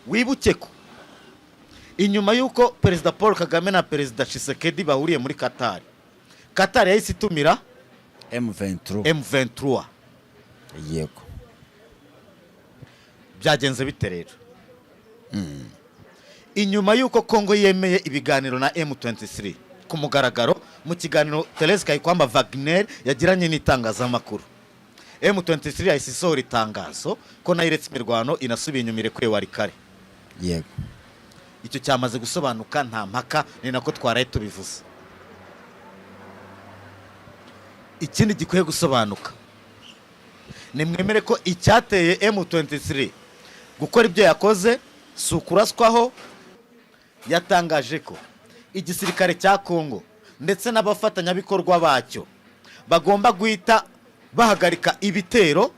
Wibuke ko inyuma y'uko Perezida Paul Kagame na Perezida Tshisekedi bahuriye muri Qatar, Qatar yahise itumira M23. M23. Byagenze bite rero inyuma y'uko Kongo yemeye ibiganiro na M23 ku mugaragaro? Mu kiganiro Therese Kayikwamba Wagner yagiranye n'itangazamakuru, M23 yahise isohora itangazo ko nayo iretse imirwano, inasubiye inyuma, irekuye Walikale. Icyo cyamaze gusobanuka, nta mpaka, ni nako twaraye tubivuze. Ikindi gikwiye gusobanuka, nimwemere ko icyateye M23 gukora ibyo yakoze si ukuraswaho. Yatangaje ko igisirikare cya Kongo ndetse n'abafatanyabikorwa bacyo bagomba guhita bahagarika ibitero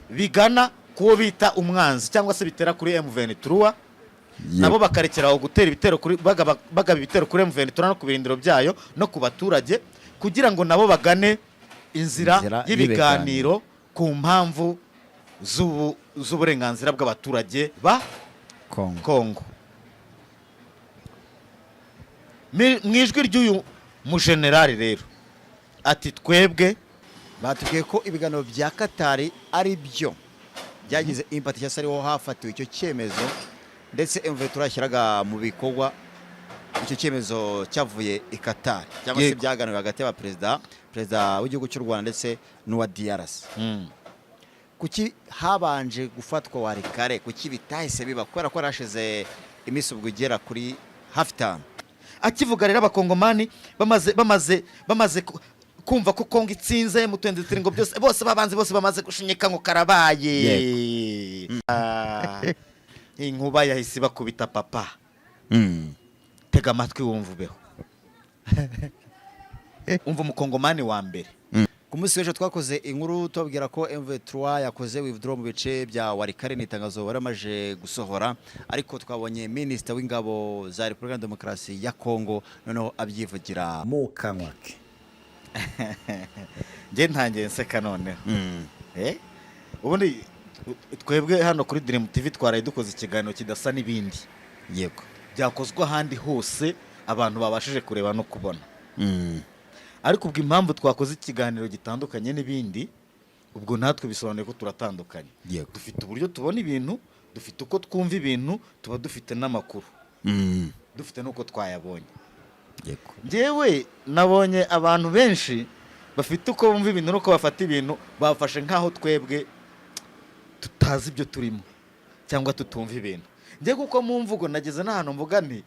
bigana kuwo bita umwanzi cyangwa se bitera kuri M23, nabo bakarekera aho gutera ibitero kuri bagaba ibitero kuri M23 no ku birindiro byayo no ku baturage, kugira ngo nabo bagane inzira inzira y'ibiganiro ku mpamvu z'uburenganzira bw'abaturage ba Kongo. Kongo. Mu ijwi ry'uyu mujenerali rero ati: "Twebwe Batubwiye ko ibiganiro bya Katari ari byo byagize impact, cyangwa se ariho hafatiwe icyo cyemezo, ndetse M23 yashyiraga mu bikorwa icyo cyemezo cyavuye i Katari, cyangwa se byaganiriwe hagati y'abaperezida, perezida w'igihugu cy'u Rwanda ndetse n'uwa DRC. Kuki habanje gufatwa Walikale? Kuki bitahise biba? Kubera ko harashize iminsi ubwo igera kuri hafi 5. Akivuga rero, Abakongomani bamaze kumva ko Kongo itsinze M23, ngo byose, bose babanze, bose bamaze gushinyika ngo karabaye. Ah, inkuba yahise bakubita papa. Tega amatwi wumva ubeho, umva Umukongomani wa mbere. Ku munsi w'ejo twakoze inkuru tubabwira ko M23 yakoze withdraw mu bice bya Walikale, ni itangazo bari bamaze gusohora, ariko twabonye Minisita w'Ingabo za Repubulika ya Demokarasi ya Kongo noneho abyivugira mu kanwa ke. Njye ntangiye nseka noneho. Ubundi twebwe hano kuri Dream TV twaraye dukoze ikiganiro kidasa n'ibindi byakozwe ahandi hose abantu babashije kureba no kubona. Ariko ubwo impamvu twakoze ikiganiro gitandukanye n'ibindi, ubwo natwe bisobanuye ko turatandukanye. Dufite uburyo tubona ibintu, dufite uko twumva ibintu, tuba dufite n'amakuru, dufite n'uko twayabonye. Njyewe nabonye abantu benshi bafite uko bumva ibintu n'uko bafata ibintu, bafashe nk'aho twebwe tutazi ibyo turimo cyangwa tutumva ibintu. Njye kuko mu mvugo nageze n'ahantu mvuga nti: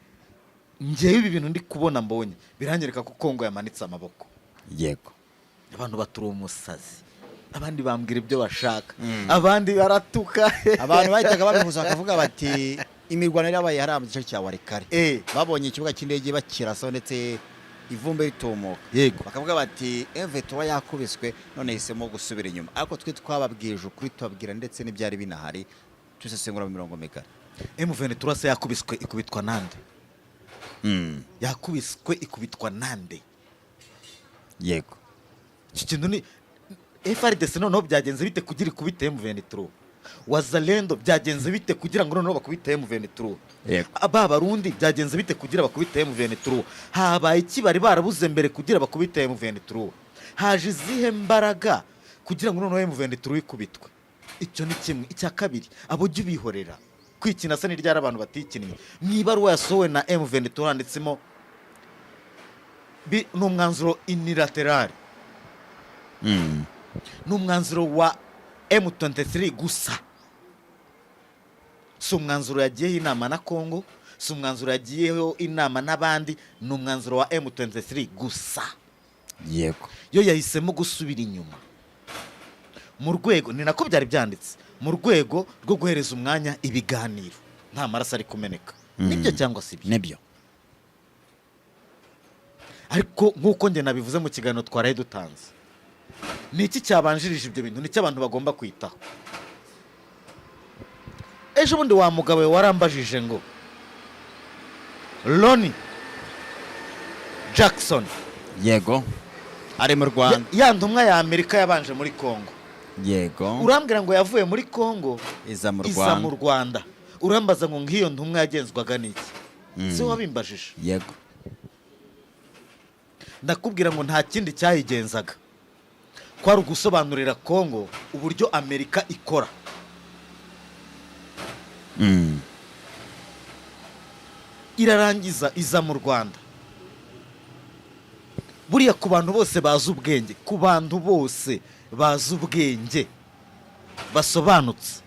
"Njyewe ibi bintu ndi kubona, mbonye biranyereka ko Kongo yamanitse amaboko." Abantu batura umusazi, abandi bambwira ibyo bashaka, abandi baratuka. Abantu bahitaga babihuza bakavuga bati imirwano yarabaye hariya mu gice cya Walikale. Babonye ikibuga cy'indege bakirasaho ndetse ivumbi ritumuka. Bakavuga bati M23 yakubiswe, none yahisemo gusubira inyuma. Ariko twe twababwije ukuri, tubabwira ndetse n'ibyari binahari, tusesengura mu mirongo migari. M23 se yakubiswe ikubitwa nande? Yakubiswe ikubitwa nande? Iki kintu ni FARDC noneho byagenze bite kugira ikubite M23? Wazalendo byagenze bite kugira ngo noneho bakubite M23? Ba Barundi byagenze bite kugira bakubite M23? Habaye iki bari barabuze mbere kugira bakubite M23? Haje izihe mbaraga kugira ngo noneho M23 ikubitwe? Icyo ni kimwe. Icya kabiri, abo jya ubihorera, kwikina se ni ryari abantu batikinnye? Mu ibaruwa yasohowe na M23 handitsemo ni umwanzuro unilateral, ni umwanzuro wa M23 gusa, si umwanzuro yagiyeho inama na Congo, si umwanzuro yagiyeho inama n'abandi, ni umwanzuro wa M23 gusa. Yo yahisemo gusubira inyuma mu rwego, ni nako byari byanditse, mu rwego rwo guhereza umwanya ibiganiro nta maraso ari kumeneka. Nibyo cyangwa si byo? Nibyo. Ariko nk'uko njye nabivuze mu kiganiro twaraye dutanze, ni iki cyabanjirije ibyo bintu? Nicyo abantu bagomba kwitaho. Ejo bundi wa mugabo we warambajije ngo Loni Jackson Yego, ari mu Rwanda. Ya ntumwa ya Amerika yabanje muri Congo. Urambwira ngo yavuye muri Kongo iza mu iza mu Rwanda. Rwanda. Urambaza ngo nk'iyo ntumwa yagenzwaga n'iki? Si wabimbajije? Yego. Ndakubwira ngo nta kindi cyayigenzaga, kwari ugusobanurira Kongo uburyo Amerika ikora. Irarangiza iza mu Rwanda. Buriya ku bantu bose bazi ubwenge, ku bantu bose bazi ubwenge basobanutse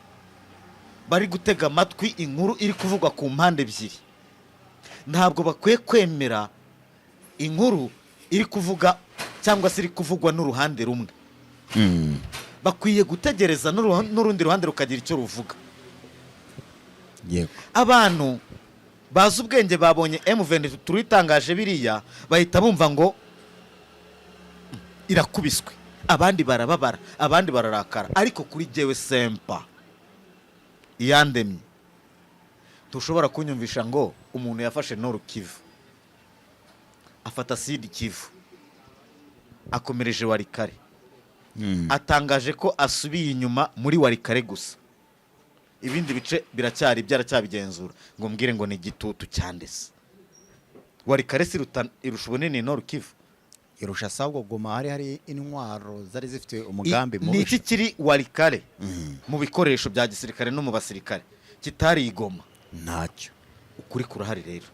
bari gutega amatwi inkuru iri kuvugwa ku mpande ebyiri, ntabwo bakwiye kwemera inkuru iri kuvuga cyangwa se iri kuvugwa n'uruhande rumwe. Bakwiye gutegereza n'urundi ruhande rukagira icyo ruvuga. Abantu bazi ubwenge babonye M23 itangaje biriya, bahita bumva ngo irakubiswe, abandi barababara, abandi bararakara. Ariko kuri jyewe Sempa iyandemye, ntushobora kunyumvisha ngo umuntu yafashe Nord Kivu, afata Sud Kivu, akomereje Walikale, atangaje ko asubiye inyuma muri Walikale gusa, ibindi bice biracyari byaracyabigenzura, ngo mbwire ngo ni igitutu cyandese. Walikale si irusha ubunini Nord Kivu? Irusha sabwo Goma, hari intwaro zari zifite umugambi Ni iki kiri Walikale mu bikoresho bya gisirikare no mu basirikare kitari i Goma? Ntacyo. Ukuri kurahari rero.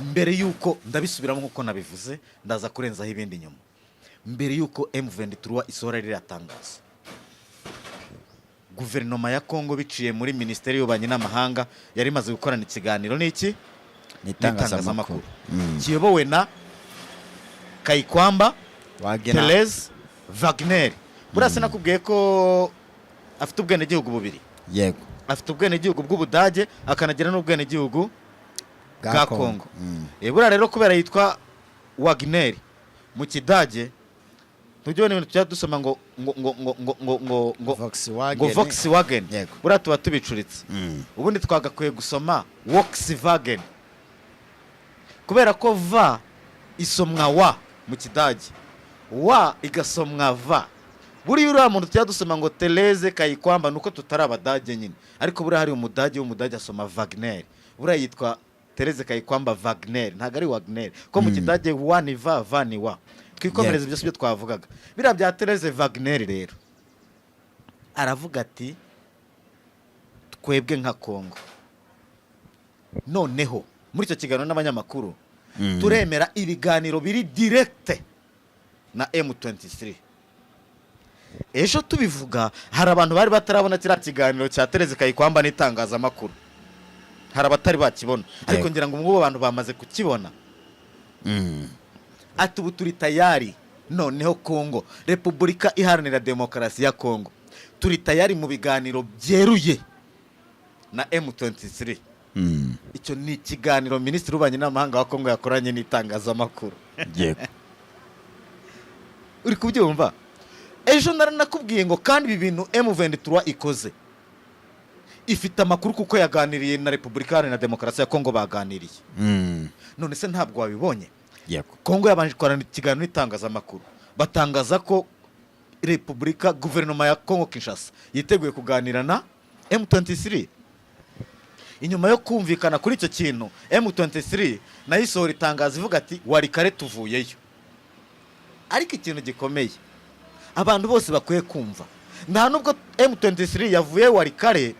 Mbere y'uko ndabisubiramo nk'uko nabivuze, ndaza kurenzaho ibindi nyuma, mbere y'uko M23 isohora ririya tangazo, guverinoma ya Kongo biciye muri Minisiteri y'Ububanyi n'Amahanga yari imaze gukorana ikiganiro n'iki? N'itangazamakuru. Kiyobowe na Kayikwamba Wagena. Therese Wagner. Buriya sinakubwiye ko afite ubwenegihugu bubiri? Yego. Afite ubwenegihugu bw'Ubudage, akanagira n'ubwenegihugu bwa Kongo. Buriya rero kubera yitwa Wagner mu Kidage, ntujya ubona ibintu tujya dusoma ngo ngo ngo ngo ngo ngo ngo ngo Volkswagen. Ngo Volkswagen. Buriya tuba tubicuritse. Ubundi twagakwiye gusoma Volkswagen, kubera ko V isomwa wa mu Kidage, wa igasomwa va. Buriya uriya muntu tujya dusoma ngo Therese Kayikwamba, nuko tutari Abadage nyine, ariko buriya hari Umudage w'Umudage asoma Wagner. Buriya yitwa Therese Kayikwamba Wagner, ntabwo ari Wagner, ko mu Kidage wa ni va, va ni wa. Twikomereze. Ibyo si byo twavugaga. Biriya bya Therese Wagner rero, aravuga ati twebwe nka Kongo noneho muri icyo kiganiro n'abanyamakuru turemera ibiganiro biri direct na M23. Ejo tubivuga, hari abantu bari batarabona kiriya kiganiro cya Therese Kayikwamba n'itangazamakuru, hari abatari bakibona, ariko ngira ngo ubu abantu bamaze kukibona. Ati ubu turi tayari noneho, Kongo, Repubulika Iharanira Demokarasi ya Kongo, turi tayari mu biganiro byeruye na M23. Icyo ni ikiganiro minisitiri w'ububanyi n'amahanga wa Kongo yakoranye n'itangazamakuru. Uri kubyumva? Ejo naranakubwiye ngo kandi ibi bintu M23 ikoze ifite amakuru, kuko yaganiriye na Repubulika Iharanira Demokarasi ya Kongo, baganiriye. None se ntabwo wabibonye? Yego. Kongo yabanje gukorana ikiganiro n'itangazamakuru, batangaza ko Repubulika, guverinoma ya Kongo Kinshasa yiteguye kuganira na M23. Inyuma yo kumvikana kuri icyo kintu, M23 nayo isohora itangazo ivuga ati Walikale tuvuyeyo. Ariko ikintu gikomeye abantu bose bakwiye kumva, nta nubwo M23 yavuye Walikale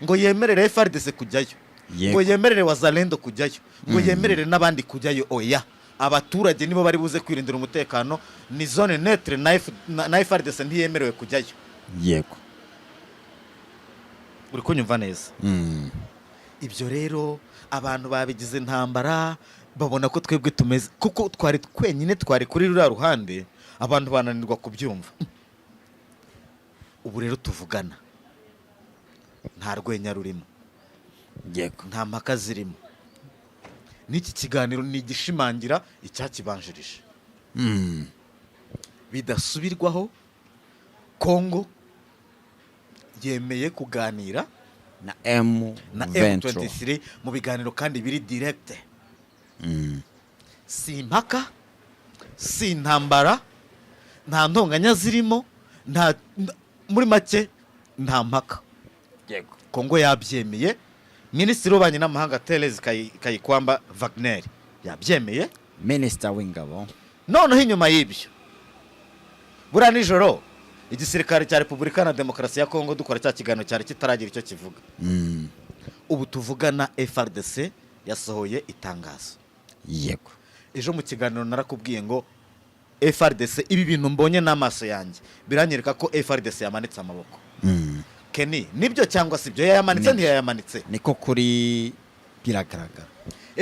ngo yemerere FARDC kujyayo, ngo yemerere Wazalendo kujyayo, ngo yemerere n'abandi kujyayo. Oya, abaturage nibo bari buze kwirindira umutekano, ni zone neutre na FARDC ntiyemerewe kujyayo. Uri kunyumva neza? Ibyo rero abantu babigize intambara, babona ko twebwe tumeze kuko twari twenyine, twari kuri ruriya ruhande, abantu bananirwa kubyumva. Ubu rero tuvugana nta rwenya rurimo, nta mpaka zirimo, n'iki kiganiro ni igishimangira icyakibanjirije. Bidasubirwaho, Kongo yemeye kuganira na M na Ventro. M23 mu biganiro kandi biri direct. Si impaka, si intambara, nta ntonganya zirimo. Nta muri make, nta mpaka. Kongo yabyemeye. Minisitiri w'ububanyi n'amahanga Therese Kayikwamba Wagner yabyemeye. Minisita w'ingabo. Noneho inyuma y'ibyo, buriya nijoro igisirikare cya Repubulika na Demokarasi ya Kongo dukora cya kiganiro cyari kitaragira icyo kivuga. Ubu tuvugana FARDC yasohoye itangazo. Ejo mu kiganiro narakubwiye ngo FARDC, ibi bintu mbonye n'amaso yanjye biranyereka ko FARDC yamanitse amaboko. Kenny, nibyo cyangwa si byo? Yayamanitse? Nibyo. Ntiyayamanitse? Niko kuri, biragaragara.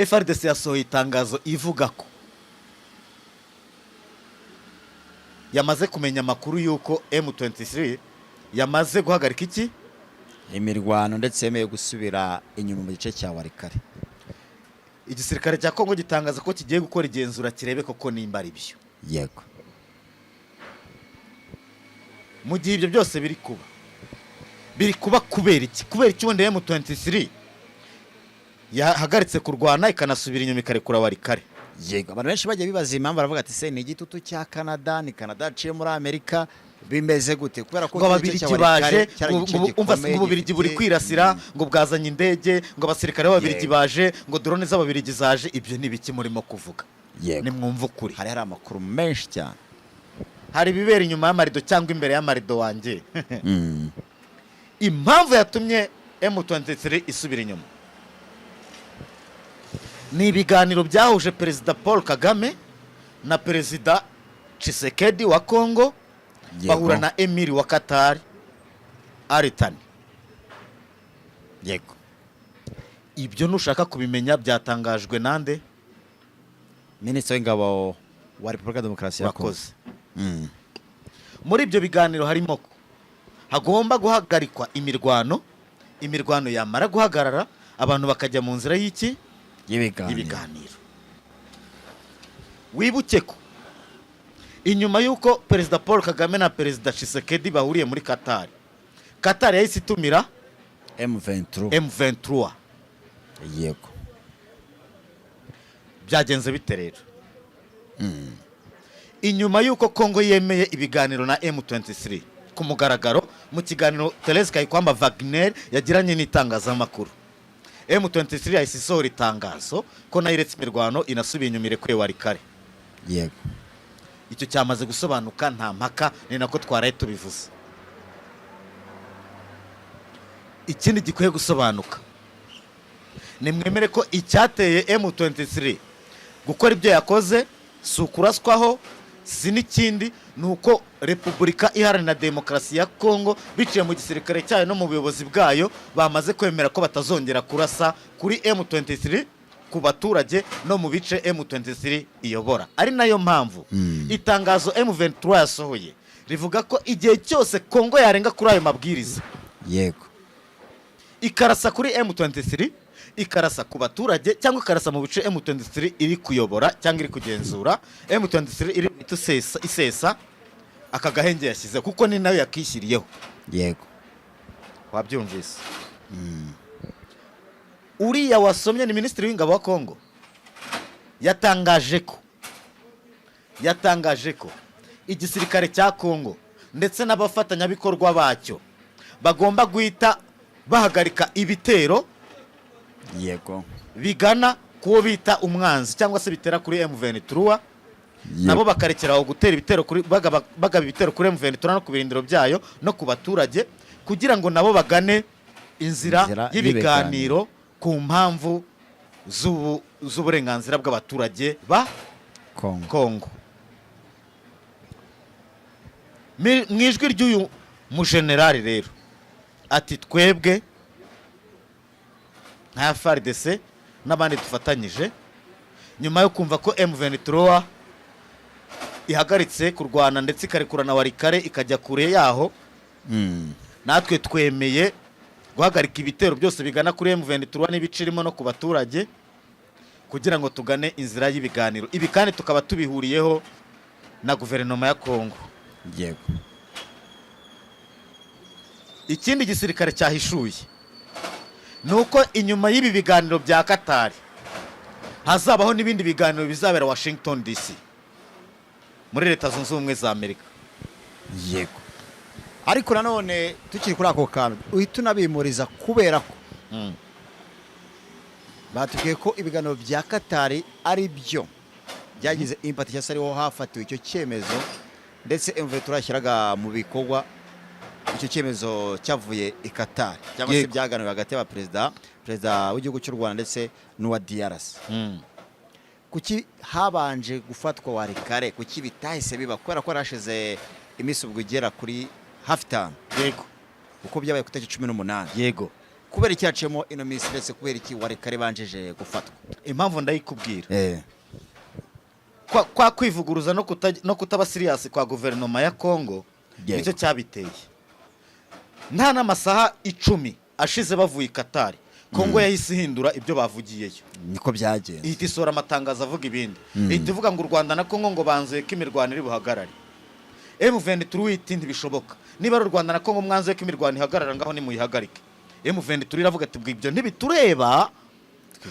FARDC yasohoye itangazo ivuga ko yamaze kumenya amakuru y'uko M23 yamaze guhagarika iki? Imirwano, ndetse yemeye gusubira inyuma mu gice cya Warikare. Igisirikare cya Kongo gitangaza ko kigiye gukora igenzura kirebe koko nimba ari byo. Mu gihe ibyo byose biri kuba, biri kuba kubera iki? Kubera iki wenda M23 yahagaritse kurwana, ikanasubira inyuma, ikarekura Warikare? Yego, abantu benshi bagiye bibaza impamvu, baravuga ati: "Se ni igitutu cya Canada? Ni Canada yaciye muri Amerika? Bimeze gute?" Kubera ko Ngo igice Ababirigi cya Warikare baje cyari ngo igice umva se, gikomeye ngo Ububirigi buri gifite- kwirasira, ngo bwazanye indege, ngo abasirikare b'Ababirigi baje, ngo drone z'Ababirigi zaje. Ibyo ni ibiki murimo kuvuga? Nimwumve ukuri. Hari amakuru menshi cyane. Hari ibibera inyuma y'amarido cyangwa imbere y'amarido wanjye. Impamvu yatumye M23 isubira inyuma ni ibiganiro byahuje Perezida Paul Kagame na Perezida Tshisekedi wa Congo, bahura na Emir wa Qatar Al Thani. Ibyo nushaka kubimenya byatangajwe nande? Minisitiri w'ingabo wa Repubulika ya Demokarasi ya Kongo. Wakoze. Muri ibyo biganiro harimo ko hagomba guhagarikwa imirwano, imirwano yamara guhagarara abantu bakajya mu nzira y'iki? Y'ibiganiro. Ibiganiro. Wibuke ko inyuma y'uko Perezida Paul Kagame na Perezida Tshisekedi bahuriye muri Qatar, Qatar yahise itumira M23. M23. Byagenze bite rero inyuma y'uko Kongo yemeye ibiganiro na M23 ku mugaragaro? Mu kiganiro Therese Kayikwamba Wagner yagiranye n'itangazamakuru, M23 yahise isohora itangazo ko nayo iretse imirwano, inasubiye inyuma, irekuye Warikare. Icyo cyamaze gusobanuka, nta mpaka, ni nako twaraye tubivuze. Ikindi gikwiye gusobanuka, nimwemere ko icyateye M23 gukora ibyo yakoze si ukuraswaho, si n'ikindi, ni uko Repubulika Iharanira Demokarasi ya Kongo biciye mu gisirikare cyayo no mu buyobozi bwayo bamaze kwemera ko batazongera kurasa kuri M23, ku baturage no mu bice M23 iyobora, ari nayo mpamvu itangazo M23 yasohoye rivuga ko igihe cyose Kongo yarenga kuri ayo mabwiriza, ikarasa kuri M23, ikarasa ku baturage cyangwa ikarasa mu bice M23 iri kuyobora cyangwa iri kugenzura, M23 iri guhita isesa aka gahenge yashyize, kuko ni nayo yakishyiriyeho. Wabyumvise? Uriya wasomye ni minisitiri w'ingabo wa Kongo, yatangaje ko igisirikare cya Kongo ndetse n'abafatanyabikorwa bacyo bagomba guhita bahagarika ibitero bigana kuwo bita umwanzi cyangwa se bitera kuri M23, nabo bakarekera aho gutera ibitero kuri bagaba ibitero kuri M23 no ku birindiro byayo no ku baturage, kugira ngo nabo bagane inzira inzira y'ibiganiro ku mpamvu z'uburenganzira bw'abaturage ba Kongo. Kongo. Mu ijwi ry'uyu mujenerali rero ati: "Twebwe nka FARDC n'abandi dufatanyije, nyuma yo kumva ko M23 ihagaritse kurwana ndetse ikarekura na Warikare ikajya kure yaho, natwe twemeye guhagarika ibitero byose bigana kuri M23 n'ibice irimo no ku baturage, kugira ngo tugane inzira y'ibiganiro. Ibi kandi tukaba tubihuriyeho na guverinoma ya Kongo." Ikindi gisirikare cyahishuye ni uko inyuma y'ibi biganiro bya Qatar hazabaho n'ibindi biganiro bizabera Washington DC muri Leta Zunze Ubumwe za Amerika. Ariko nanone tukiri kuri ako kantu, uhita unabimuriza kubera ko batubwiye ko ibiganiro bya Katari ari byo byagize impact, cyangwa se ariho hafatiwe icyo cyemezo, ndetse M23 yashyiraga mu bikorwa icyo cyemezo cyavuye i Qatar, cyangwa se byaganiriwe hagati y'abaperezida, perezida w'igihugu cy'u Rwanda ndetse n'uwa DRC. Kuki habanje gufatwa Walikale? Kuki bitahise biba? Kubera ko harashize iminsi ubwo igera kuri hafi 5, kuko byabaye ku itariki 18. Kubera iki haciyemo ino minsi, ndetse kubera iki Walikale banjije gufatwa? Impamvu ndayikubwira. Kwa kwivuguruza no kutaba serious kwa guverinoma ya Kongo nicyo cyabiteye. Nta n'amasaha 10 ashize bavuye i Katari, Kongo yahise ihindura ibyo bavugiyeyo. Niko byagenze. Ihita isohora amatangazo avuga ibindi, ihita ivuga ngo u Rwanda na Kongo ngo banzuye ko imirwano iri buhagarare. M23 iti: "Ntibishoboka. Niba ari u Rwanda na Kongo mwanzuye ko imirwano ihagarara, ngaho nimuyihagarike." M23 iravuga ati: "Ibyo ntibitureba,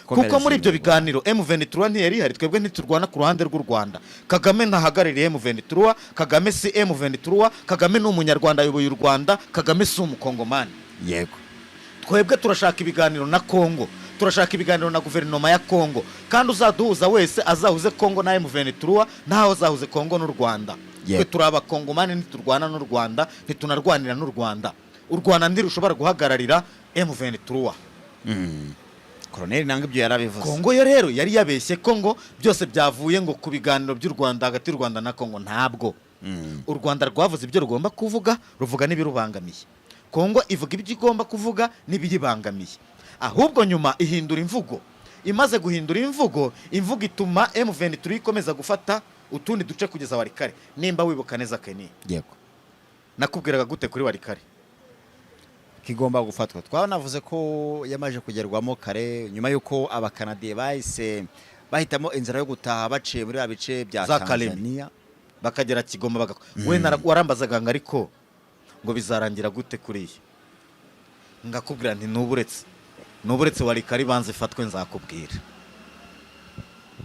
kuko muri ibyo biganiro M23 ntiyari ihari. Twebwe ntiturwana ku ruhande rw'u Rwanda. Kagame ntahagarariye M23. Kagame si M23. Kagame ni Umunyarwanda, ayoboye u Rwanda. Kagame si Umukongomani. Twebwe turashaka ibiganiro na Kongo, turashaka ibiganiro na guverinoma ya Kongo, kandi uzaduhuza wese azahuze Kongo na M23, ntaho azahuze Kongo n'u Rwanda. Twe turi Abakongomani, ntiturwana n'u Rwanda, ntitunarwanira n'u Rwanda. U Rwanda ntirushobora guhagararira M23." Koroneli nanga ibyo yarabivuze. Kongo yo rero yari yabeshye ko ngo byose byavuye ngo ku biganiro by'u Rwanda, hagati y'u Rwanda na Kongo. Ntabwo. U Rwanda rwavuze ibyo rugomba kuvuga, ruvuga n'ibirubangamiye. Kongo ivuga ibyo igomba kuvuga n'ibiyibangamiye. Ahubwo nyuma ihindura imvugo. Imaze guhindura imvugo, imvugo ituma M23 ikomeza gufata utundi duce kugeza Walikale. Nimba wibuka neza, Kenny, nakubwiraga gute kuri Walikale? Kigomba gufatwa. Twanavuze ko yamaze kugerwamo kare, nyuma y'uko Abakanadiye bahise bahitamo inzira yo gutaha baciye muri ba bice bya Za Kalemi. Tanzania. Bakagera Kigoma we warambazaga ngo ariko ngo bizarangira gute kuriya? Ngakubwira nti nuburetse Walikale ibanza ifatwe, nzakubwira.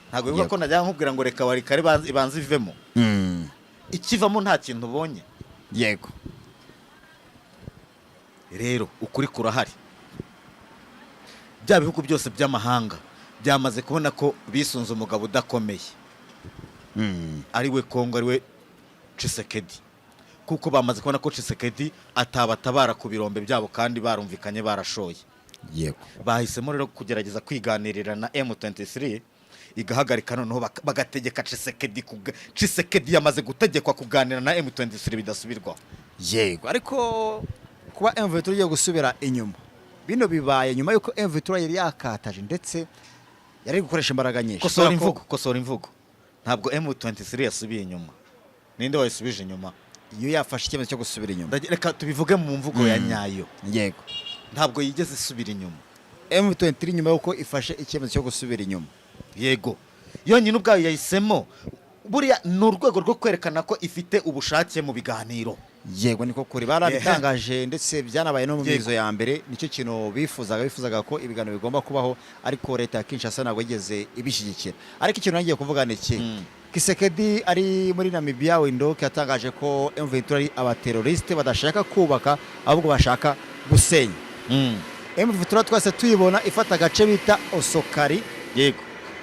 Ntabwo bivuga ko najya nkubwira ngo reka Walikale ibanze ivemo. Ikivamo nta kintu ubonye. Rero ukuri kurahari. Bya bihugu byose by'amahanga byamaze kubona ko bisunze umugabo udakomeye, ari we Kongo, ari we Tshisekedi, kuko bamaze kubona ko Tshisekedi atabatabara ku birombe byabo kandi barumvikanye, barashoye. Bahisemo rero kugerageza kwiganirira na M23 igahagarika, noneho bagategeka Tshisekedi. Tshisekedi yamaze gutegekwa kuganira na M23 bidasubirwaho. Yego, ariko kuba M23 igiye gusubira inyuma, bino bibaye nyuma y'uko M23 yari yakataje ndetse yari gukoresha imbaraga nyinshi. Kosora Kubera ko imvugo, kosora imvugo. Ntabwo M23 yasubiye inyuma. Ninde wayisubije inyuma? Iyo yafashe icyemezo cyo gusubira inyuma. Reka tubivuge mu mvugo ya nyayo. Ntabwo yigeze isubira inyuma. M23 nyuma y'uko ifashe icyemezo cyo gusubira inyuma. Yego, yonyine ubwayo yahisemo. Buriya ni urwego rwo kwerekana ko ifite ubushake mu biganiro. Yego, niko kuri, barabitangaje ndetse byanabaye no mu mizo ya mbere. Nicyo kintu bifuzaga, bifuzaga ko ibiganiro bigomba kubaho, ariko leta ya Kinshasa ntabwo yigeze ibishyigikira. Ariko ikintu nagiye kuvuga ni iki: Tshisekedi ari muri Namibia, Windhoek, yatangaje ko M23 ari abateroriste badashaka kubaka, ahubwo bashaka gusenya. M23 twese tuyibona ifata agace bita Osokari,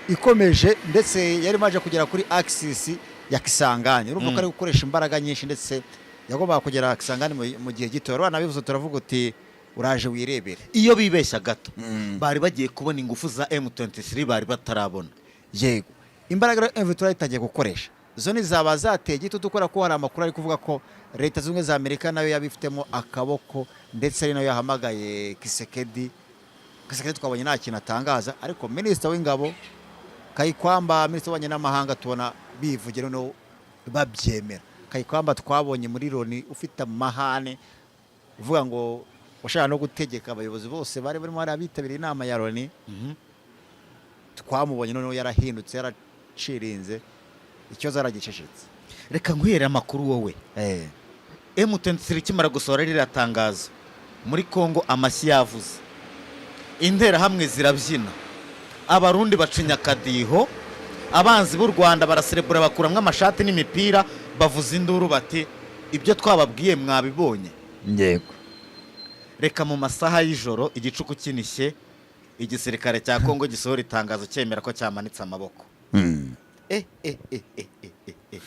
ikomeje, ndetse yari imaze kugera kuri axis ya Kisangani. Urumva ko ari gukoresha imbaraga nyinshi, ndetse yagombaga kugera Kisangani mu gihe gito. Rwanabivuze, turavuga uti uraje wirebere. Iyo bibeshya gato, bari bagiye kubona ingufu za M23 bari batarabona. Yego, imbaraga rero M23 itangiye gukoresha zo ntizaba zateye igitutu, kubera ko hari amakuru ari kuvuga ko Leta Zunze Ubumwe za Amerika nayo yabifitemo akaboko, ndetse ari nayo yahamagaye Tshisekedi. Tshisekedi twabonye nta kintu atangaza, ariko minisita w'ingabo Kayikwamba, minisitiri w'ububanyi n'amahanga, tubona bivugira no babyemera. Kayikwamba twabonye muri Loni ufite amahane, uvuga ngo washaka no gutegeka abayobozi bose bari barimo, hari abitabiriye inama ya Loni. Twamubonye noneho yarahindutse, yaracirinze, ikibazo yaragicecetse. Reka nkwihere amakuru wowe. M23 ikimara gusohora ririya tangazo, muri Kongo amashyi yavuze, Interahamwe zirabyina, Abarundi bacinya akadiho, abanzi b'u Rwanda baraserebura, bakuramwo amashati n'imipira, bavuza induru bati: "Ibyo twababwiye mwabibonye." Yego. Reka mu masaha y'ijoro, igicuku kinishye, igisirikare cya Kongo gisohora itangazo cyemera ko cyamanitse amaboko. Eh, eh, eh, eh, eh, eh, eh.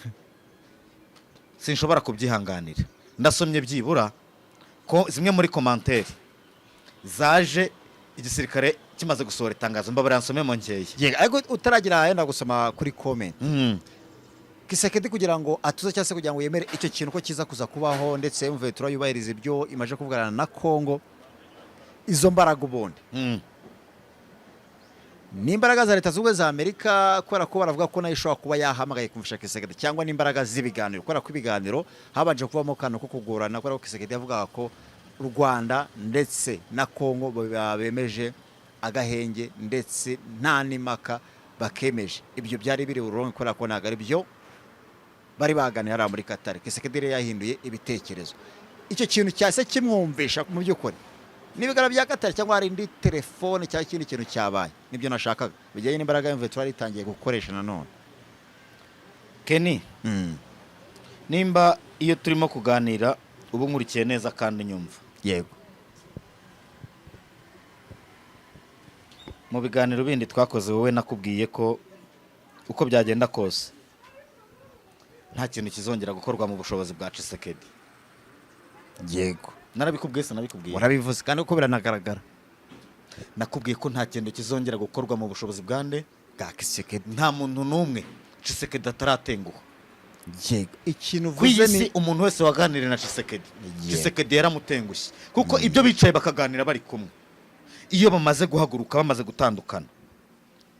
Sinshobora kubyihanganira. Ndasomye byibura ko zimwe muri commentaires zaje igisirikare kimaze gusohora itangazo. Mbabarira nsomemo nkeya. Yego, ariko utaragira yenda gusoma kuri comment, Tshisekedi kugira ngo atuze cyangwa se kugira ngo yemere icyo kintu ko kiza kuza kubaho, ndetse M23 yubahiriza ibyo imaze kuvugana na Congo, izo mbaraga ubundi ni imbaraga za Leta Zunze Ubumwe za Amerika, kubera ko baravuga ko nayo ishobora kuba yahamagaye kumvisha Tshisekedi, cyangwa n'imbaraga z'ibiganiro, kubera ko ibiganiro habanje kubamo akantu ko kugorana, kubera ko Tshisekedi yavugaga ko u Rwanda ndetse na Congo bemeje agahenge ndetse nta n'impaka bakemeje. Ibyo byari biri burundu, kubera ko ntabwo ari byo bari baganira hariya muri Qatar. Tshisekedi rero yahinduye ibitekerezo. Icyo kintu cyase kimwumvisha mu by'ukuri n'ibiganiro bya Qatar, cyangwa hari indi telefone cyangwa ikindi kintu cyabaye? Nibyo nashakaga bijyanye n'imbaraga M23 itangiye gukoresha nanone. Kenny, nimba iyo turimo kuganira uba nkurikiye neza kandi nyumva, Yego. Mu biganiro bindi twakoze wowe nakubwiye ko uko byagenda kose nta kintu kizongera gukorwa mu bushobozi bwa Tshisekedi. Yego. Narabikubwiye, sinabikubwiye? Warabivuze, kandi uko biranagaragara. Nakubwiye ko nta kintu kizongera gukorwa mu bushobozi bwa nde? Bwa Tshisekedi. Nta muntu n'umwe Tshisekedi ataratenguha. Yego, ikintu Ku iyi uvuze si, ni umuntu wese waganiriye na Tshisekedi, Tshisekedi yaramutengushye, kuko ibyo bicaye bakaganira bari kumwe, iyo bamaze guhaguruka, bamaze gutandukana,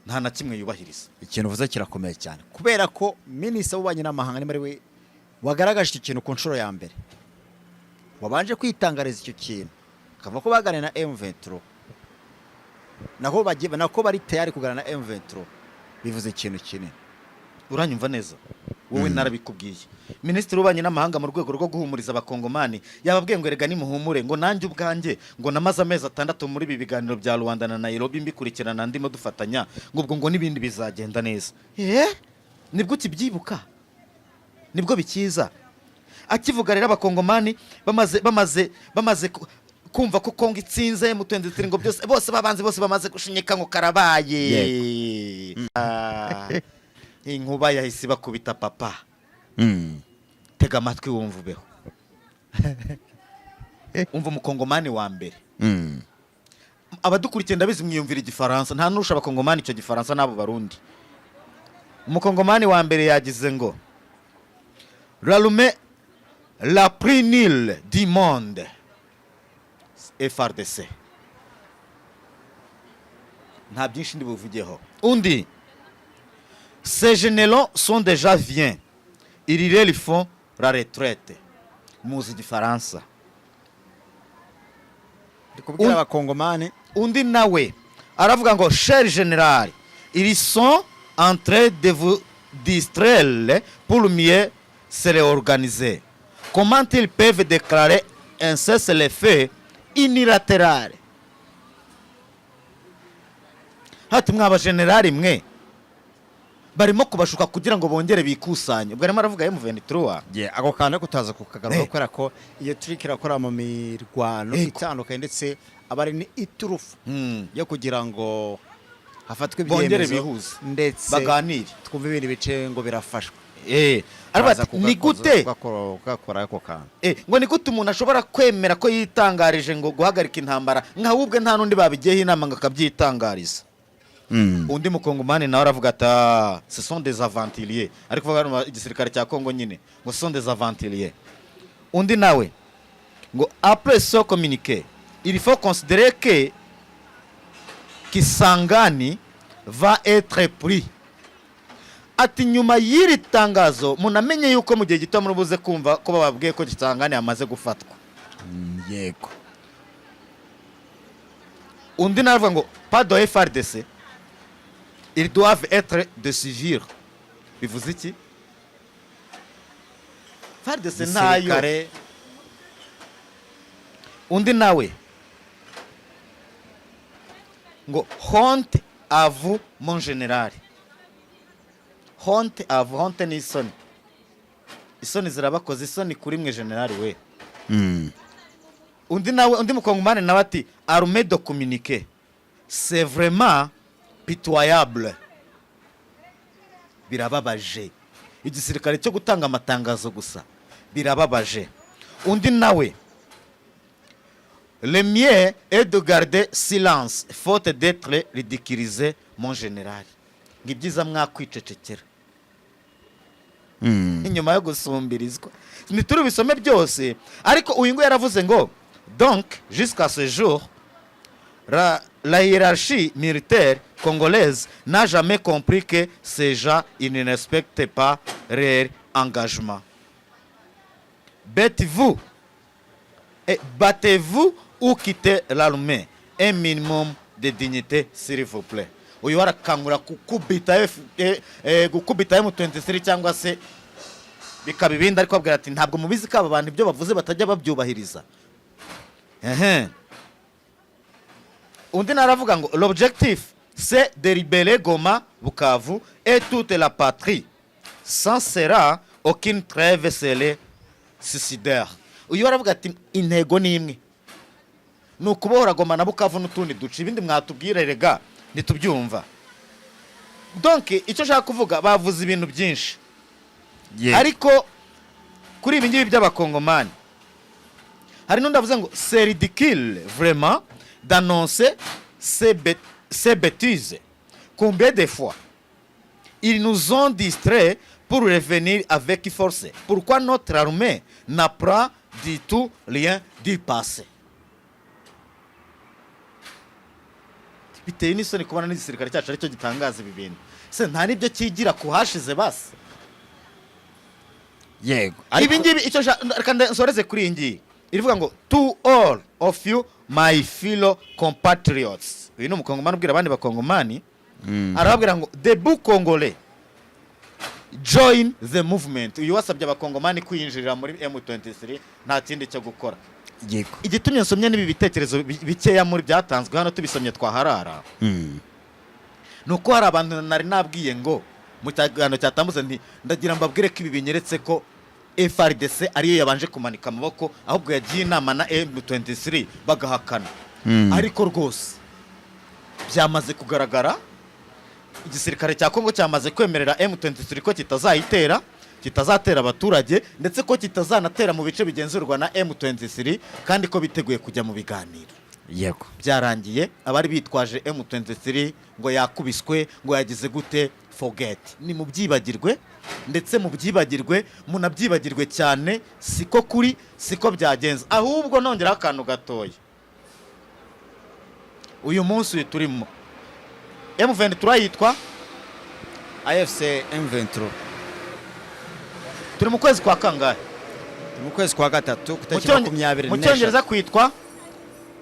nta na kimwe yubahiriza. Ikintu uvuze kirakomeye cyane, kubera ko minisitiri w'ububanyi n'amahanga niba ari we wagaragaje icyo kintu ku nshuro ya mbere, wabanje kwitangariza icyo kintu, akavuga ko baganiriye na M23, nako bagiye, nako bari tayari kuganira na M23, bivuze ikintu kinini. Uranyumva neza wowe? Narabikubwiye. Minisitiri w'ububanyi n'amahanga, mu rwego rwo guhumuriza Abakongomani, yababwiye ngo erega nimuhumure, ngo nanjye ubwanjye ngo namaze amezi 6 muri ibi biganiro bya Rwanda na Nairobi mbikurikirana, ndimo dufatanya, ngo ubwo ngo n'ibindi bizagenda neza. Eh, nibwo ukibyibuka, nibwo bikiza. Akivuga rero, Abakongomani bamaze kumva ko Kongo itsinze mutwenzi, ngo byose, bose babanze, bose bamaze gushinyika ngo karabaye. Ah, inkuba yahise bakubita papa. Tega amatwi wumva ubeho. Umva Umukongomani wa mbere. Abadukurikiye, ndabizi mwiyumvira Igifaransa, nta nurusha Abakongomani icyo Gifaransa n'abo Barundi. Umukongomani wa mbere yagize ngo: "L'armée la plus nulle du monde, FARDC." Nta byinshi ndi buvugeho. Undi: "Ces généraux sont déjà vieux, ils leur font la retraite." Muzi Igifaransa. Ndi kubwira Abakongomani. Undi nawe aravuga ngo: "Cher général, ils sont en train de vous distraire pour mieux se réorganiser. Comment ils peuvent déclarer un cessez-le-feu unilatéral?" Hati mwaba generali mwe, barimo kubashuka kugira ngo bongere bikusanye. Ubwo arimo aravuga M23. Yeah, ako kantu ariko utaza kukagaruka, kubera ko iyo trick irakora mu mirwano itandukanye, ndetse aba ari iturufu yo kugira ngo hafatwe Bongere ibyemezo bihuze. ndetse Baganire. twumve ibindi bice ngo birafashwe. Aravuga Baza ati, ni gute kugakora ako kantu. Ngo ni gute umuntu ashobora kwemera ko yitangarije ngo guhagarika intambara, nka we ubwe nta n'undi babigiyeho inama, ngo akabyitangariza? Undi Mukongomani nawe aravuga ati: "Ah, ce sont des aventuriers." Ariko kuvuga hano igisirikare cya Kongo nyine, ngo ce sont des aventuriers. Undi nawe ngo: "Après ce communiqué, il faut considérer que Kisangani va être pris." Ati nyuma y'iri tangazo munamenye yuko mu gihe gito muri buze kumva ko bababwiye ko Kisangani yamaze gufatwa. Undi nawe aravuga ngo: "Pas de FARDC, ils doivent être de civils." Bivuze iki? FARDC ntayo. Gisirikare. Undi nawe ngo: "Honte à vous, mon général, honte à vous." Honte ni isoni, isoni zirabakoze, isoni kuri mwe general we. Undi nawe, undi mukongomani nawe ati: "Armée de communiquer, c'est vraiment pitoyable." Birababaje, igisirikare cyo gutanga amatangazo gusa, birababaje. Undi nawe: "Le mieux est de garder silence, faute d'être ridiculisé, mon général." Ngo ibyiza mwakwicecekera inyuma yo gusumbirizwa. Ntituri bisome byose, ariko uyu nguyu yaravuze ngo: "Donc jusqu'à ce jour, la hiérarchie militaire congolaise n'a jamais compris que ces gens, ils ne respectent pas leur engagement. Battez-vous et battez-vous ou quittez l'armée. Un minimum de dignité, s'il vous plaît." Uyu arakangura gukubita gukubita M23 cyangwa se bikaba ibindi, ariko abwira ati: "Ntabwo mubizi ko aba bantu ibyo bavuze batajya babyubahiriza?" Ehe. Undi naravuga ngo: "L'objectif, c'est de libérer Goma, Bukavu et toute la patrie. Sans cela, aucune trêve serait suicidaire." Uyu aravuga ati: "Intego ni imwe, ni ukubohora Goma na Bukavu n'utundi duce. Ibindi mwatubwira rega ntitubyumva." Donc icyo nshaka kuvuga, bavuze ibintu byinshi, ariko kuri ibi ngibi by'abakongomani, hari n'undi avuze ngo: "C'est ridicule vraiment d'annoncer ces bêtises. Combien de fois ils nous ont distraits pour revenir avec force? Pourquoi notre armée n'apprend du tout rien du passé?" Biteye n'isoni kubona n'igisirikare cyacu aricyo gitangaza ibi bintu. Se nta n'ibyo cyigira ku hashize basi? Yego. Ibi ngibi, icyo reka nsoreze kuri iyi ngiyi irivuga ngo: "To all of you, my fellow compatriots." Uyu ni umukongomani ubwira abandi bakongomani, arababwira ngo: "Debout congolais, join the movement." Uyu wasabye abakongomani kwinjirira muri M23, nta kindi cyo gukora. Igitumye nsomye n'ibi bitekerezo bikeya muri byatanzwe hano, tubisomye twaharara, ni uko hari abantu nari nabwiye ngo mu kiganiro cyatambutse nti: "Ndagira mbabwire ko ibi binyeretse ko FARDC ariyo yabanje kumanika amaboko, ahubwo yagiye inama na M23 bagahakana." Ariko rwose byamaze kugaragara, igisirikare cya Kongo cyamaze kwemerera M23 ko kitazayitera, kitazatera abaturage, ndetse ko kitazanatera mu bice bigenzurwa na M23, kandi ko biteguye kujya mu biganiro. Byarangiye. Abari bitwaje M23 ngo yakubiswe, ngo yagize gute, forget, ni mubyibagirwe, ndetse mubyibagirwe, munabyibagirwe cyane. Siko kuri, siko byagenze. Ahubwo nongeraho akantu gatoya: uyu munsi uyu turimo, M23 yitwa AFC M23. Turi mu kwezi kwa kangahe? Mu kwezi kwa gatatu, ku Mu itariki 24. Mu cyongereza kwitwa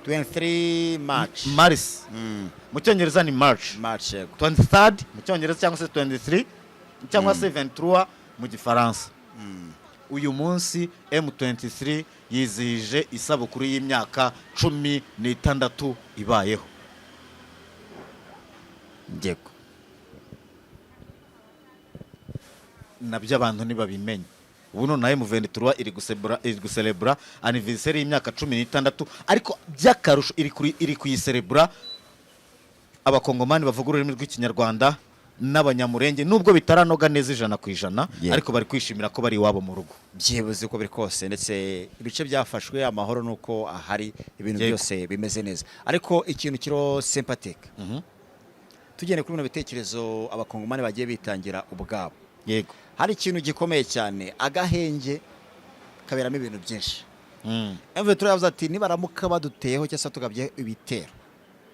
23 March. Mars. Mu cyongereza ni March. March, yego. 23rd mu cyongereza, cyangwa se 23 cyangwa se 23 mu gifaransa. Uyu munsi M23 yizihije isabukuru y'imyaka 16 ibayeho. Nabyo abantu ntibabimenye. Ubu noneho M23 iri guserebura anniversaire y'imyaka 16, ariko by'akarusho iri kuyiserebura abakongomani bavuga ururimi rw'ikinyarwanda n'abanyamurenge, nubwo bitaranoga neza 100%, ariko bari kwishimira ko bari iwabo mu rugo. Byibuze uko biri kose, ndetse ibice byafashwe amahoro nuko ahari ibintu byose bimeze neza. Ariko ikintu kiro sympathique, tugende kuri bino bitekerezo abakongomani bagiye bitangira ubwabo, hari ikintu gikomeye cyane: agahenge kaberamo ibintu byinshi. M23 yavuze ati: "Nibaramuka baduteyeho cyangwa se tugabye ibitero,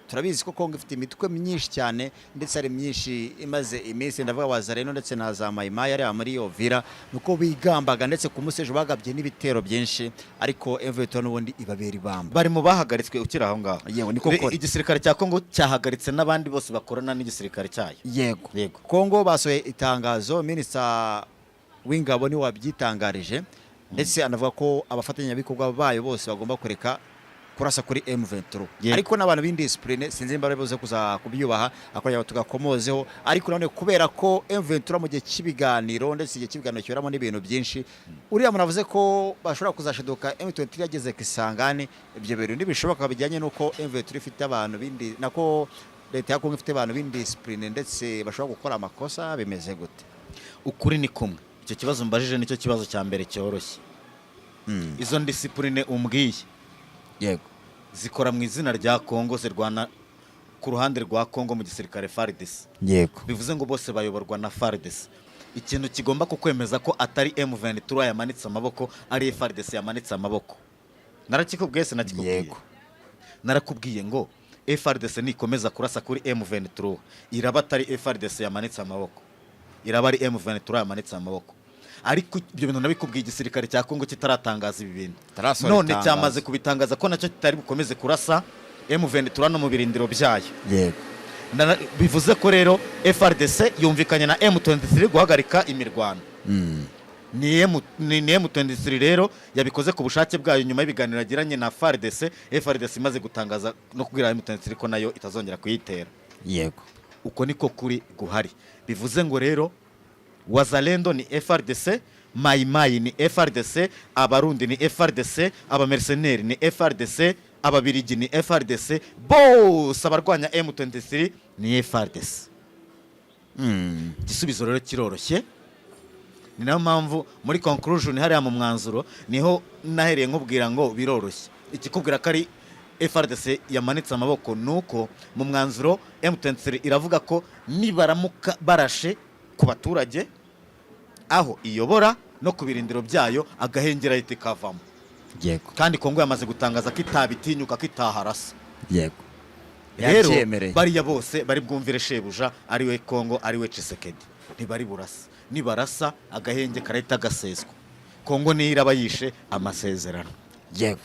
turabizi ko Kongo ifite imitwe myinshi cyane, ndetse hari myinshi imaze iminsi, ndavuga Wazalendo ndetse na za Mayimayi ariya muri Uvira, nuko bigambaga, ndetse ku munsi ejo bagabye n'ibitero byinshi, ariko M23 n'ubundi ibabera ibamba." Bari mu bahagaritswe ukiri aho ngaho. Yewe, niko kuri. Igisirikare cya Kongo cyahagaritse n'abandi bose bakorana n'igisirikare cyayo. Yego. Yego. Kongo basohoye itangazo, minisita w'ingabo niwe wabyitangarije, ndetse anavuga ko abafatanyabikorwa bayo bose bagomba kureka Kurasa kuri M23, ariko n'abantu b'indiscipline, sinzi nimba bari buze kuza kubyubaha akongera tugakomozeho. Ariko none kubera ko M23 mu gihe cy'ibiganiro, ndetse igihe cy'ibiganiro kiberamo n'ibintu byinshi, uriya muntu avuze ko bashobora kuzashiduka M23 yageze Kisangani. Ibyo bintu ntibishoboka bijyanye n'uko M23 ifite abantu b'indi, nako leta ya Kongo ifite abantu b'indiscipline, ndetse bashobora gukora amakosa. Bimeze gute? Ukuri ni kumwe. Icyo kibazo mbajije nicyo kibazo cya mbere cyoroshye. Izo ndiscipline umbwiye zikora mu izina rya Kongo, zirwana ku ruhande rwa Kongo mu gisirikare FARDC. Bivuze ngo bose bayoborwa na FARDC. Ikintu kigomba kukwemeza ko atari M23 yamanitse amaboko, ari FARDC yamanitse amaboko, narakikubwiye, sinakikubwiye? Yego. Narakubwiye ngo FARDC nikomeza kurasa kuri M23, iraba atari FARDC yamanitse amaboko, iraba ari M23 yamanitse amaboko. Ariko ibyo bintu nabikubwiye igisirikare cya Kongo kitaratangaza ibi bintu. Kitarasohora None itangazo. cyamaze kubitangaza ko nacyo kitari bukomeze kurasa M23 no mu birindiro byayo. Bivuze ko rero FARDC yumvikanye na M23 guhagarika imirwano. Ni M23 rero yabikoze ku bushake bwayo nyuma y'ibiganiro yagiranye na FARDC, FARDC imaze gutangaza no kubwira M23 ko nayo itazongera kuyitera. Uko niko kuri guhari. Bivuze ngo rero Wazalendo ni FARDC, Mayimayi ni FARDC, Abarundi ni FARDC, abamerceneri ni FARDC, Ababirigi ni FARDC, bose abarwanya M23 ni FARDC. Igisubizo rero kiroroshye. Ni nayo mpamvu muri conclusion, hariya mu mwanzuro, niho nahereye nkubwira ngo biroroshye. Ikikubwira ko ari FARDC yamanitse amaboko ni uko mu mwanzuro M23 iravuga ko nibaramuka barashe ku baturage aho iyobora no ku birindiro byayo, agahengera ahita ikavamo. Kandi Kongo yamaze gutangaza ko itabitinyuka, ko itaharasa. Rero Yabyemereye. bariya bose bari bwumvire shebuja, ariwe Kongo, ariwe Tshisekedi. Ntibari burasa. Nibarasa, agahenge karahita gaseswa. Kongo niyo iraba yishe amasezerano. Yego.